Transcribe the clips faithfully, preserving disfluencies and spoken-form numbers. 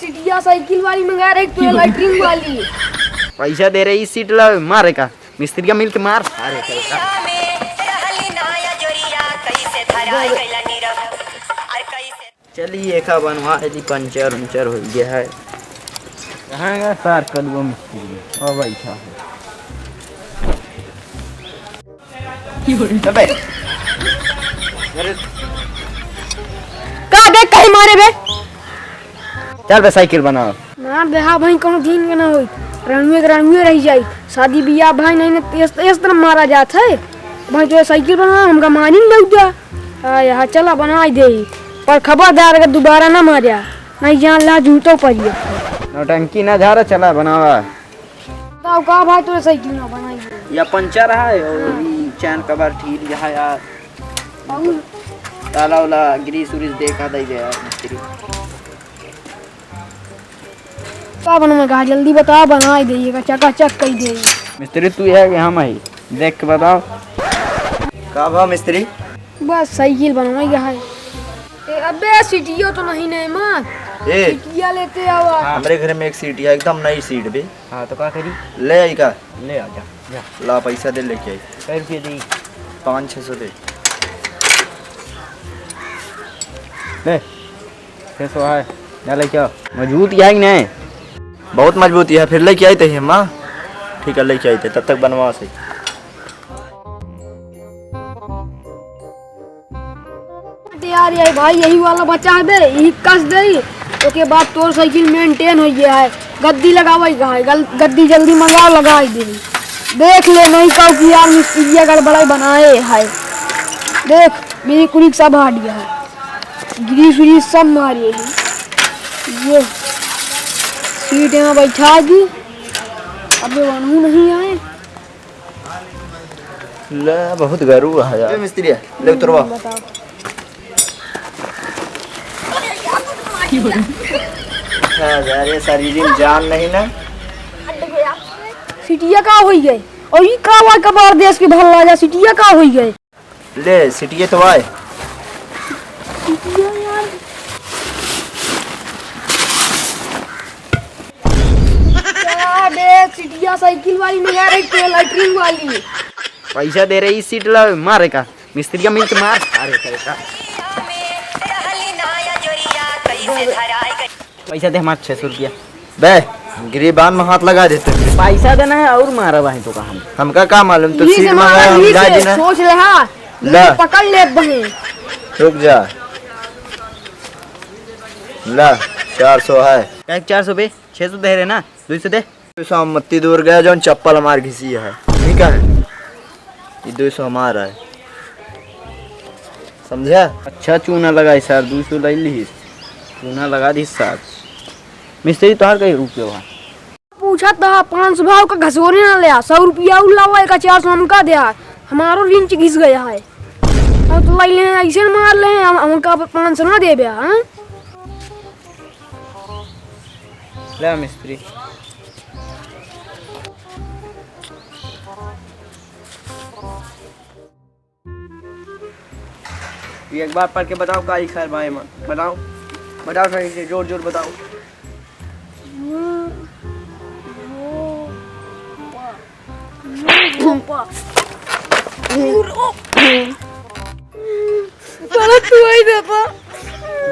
सीटिया साइकिल वाली मंगा रही, तू लैट्रिन वाली। पैसा दे रही, सीट ला, मारे का? मिस्त्री का मिल के मार। अरे, चलिए, एका बनवा ली, पंचर उंचर हो गया है। कहाँ गया सार कलुआ मिस्त्री? ओ, बैठा है। अबे। का बे, कहीं मारे बे? चल बे, साइकिल बनाओ। मार दे, हाँ भाई, कोनो दिन के ना होई। रणुए के रणुए रह जाई। शादी बियाह भाई नहीं ना, इस, इस तरह मारा जात है। भाई, तो साइकिल बनाओ, हमका मानी नहीं लौटा। हाँ, यहाँ चला, बनाई दे। पर खबरदार, अगर दोबारा ना मारा, नहीं जान ला, जूतो पड़िए। नौटंकी ना झारा, चला बनावा। बताओ का भाई, तोरे साइकिल ना बनाई? या पंचर है और हाँ। ई चैन कवर ढील यहाँ यार। और? ताला वाला ग्रीस उरीस देखा दे दे यार मिस्त्री। का बनवा का? जल्दी बताओ, बनाई दे, ये का चकाचक कई दे। मिस्त्री तू है कि हम है? देख के बताओ। का भा मिस्त्री? बस साइकिल बनवा है। ए, अबे सीटियो तो नहीं ने मार। ए। सीटिया लेते आवा। हाँ। हमरे घर में एक सीट है, एकदम नई सीट बे। हाँ, तो का करी? ले आई का? ले आ जा, जा। ला, पैसा दे, लेके आई। कै रुपये दी? पाँच छः सौ दे। ले, छः सौ है, जा लेके आ। मजबूत है कि नहीं? बहुत मजबूत है, फिर लेके आई थे हम, हाँ? ठीक है, लेके आई थे, तब तक बनवा सही। यार, ये भाई, यही वाला बचा है बे, यही कस दे, ओके बाद तोर साइकिल मेंटेन हो गया है। गद्दी लगावे का है, गल-, गद्दी जल्दी मंगाओ, लगाई दे। देख ले, नहीं कहू कि यार मिस्त्रिया गड़बड़ाई बनाए है। देख, मेरी कुड़ी सब हट गया है, ग्रीस व्रीस सब मारी है। ये सीट यहाँ बैठा दी, अब ये वनहू नहीं आए। ले, बहुत गरू है यार। ए, मिस्त्री है, ले उतरवा। बताओ। अच्छा, यार, ये शरीर में जान नहीं ना। सिटिया का होई गए? और ई का हुआ कबार देश के भल्ला जा, सिटिया का होई गए? ले, सिटिया तो आए। सिटिया यार। का बे, सिटिया साइकिल वाली नहीं आ रही, तो लैट्रिन वाली। पैसा दे रही, सीट ला, मारे का? मिस्त्री का मिल के मार। अरे, पैसा। पैसा दे हमार छः सौ रुपया। बे, गिरीबान में हाथ लगा देते हैं। पैसा देना है और मारा भाई तो का हम। हमका का मालूम, तो ये सीट जमाना मंगाया, हम ये ला से देना। सोच रहा, ला। पकड़ ले बहन। रुक जा। ला, चार सौ है। काहे के चार सौ बे? छः सौ दे रहे ना, दो सौ दे। दो सौ मत्ती दूर गया, जौन चप्पल हमार घिसी है, ठीक है? ये दो सौ हमारा है, समझा? अच्छा चूना लगाई सर, दो सौ ले ली, चूना लगा दी सर। मिस्त्री तोहार कई रुपये हुआ? पूछा था पाँच सौ भाव का घसोरे ना ले आ, सौ रुपया और लावा, एक चार सौ हमका दे आ, हमारो रिंच घिस गया है। और तो लाई ले ऐसे मार ले, हम, हमका पाँच सौ ना दे बे, हाँ? ले आ मिस्त्री। ये एक बार पढ़ के बताओ, का लिखा है बाएं में? बताओ, बताओ सही से, जोर जोर बताओ। पढ़ा तू आई दादा।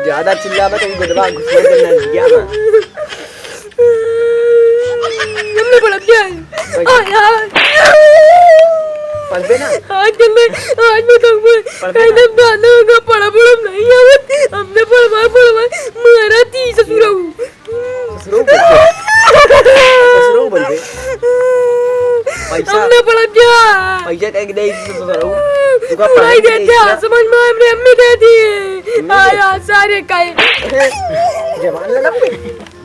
ज्यादा चिल्लावे तो गोदवा घुसवा के नलिया में। हमने पढ़ा क्या है? आ यार। पढ़बे ना? आज मैं, आज मैं तो मैं पढ़बे ना? एकदम दादा का पढ़ा पढ़ा नहीं आवत। हमने पढ़वा पढ़वा मारा थी ससुरा। ससुरो बोल दे। ससुरो बोल दे। पैसा। हमने पढ़ा क्या? पैसा कह के दे इसको ससुरो। तू का पढ़ाई पढ़ाई दे दे क्या? इसका? समझ में हमने अम्मी दे दी। अम्मी दे? आया सारे काहे। जबान लड़ा पे।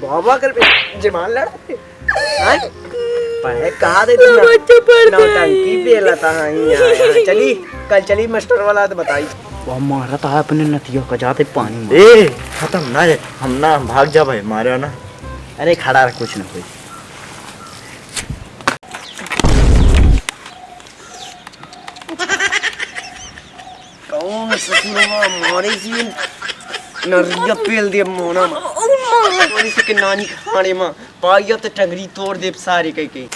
बाबा कर पे। जबान लड़ा पे। हाँ? पढ़े कहा दे तू ना? बच्चे पढ़ते नौटंकी हैं। पे लता है यहाँ, यहाँ। चली, कल चली मास्टर वाला तो बताई। वो मारत है अपने नतिया का, जाते पानी में। ए, खत्म ना है, हम ना, हम भाग जा भाई, मारे ना। अरे खड़ा रह, कुछ ना कोई। कौन ससुरवा मारे सी नरिया पेल दे मोना में। तोरी से के नानी खाने मा पाइया तो टंगरी तोड़ देब सारे कह के।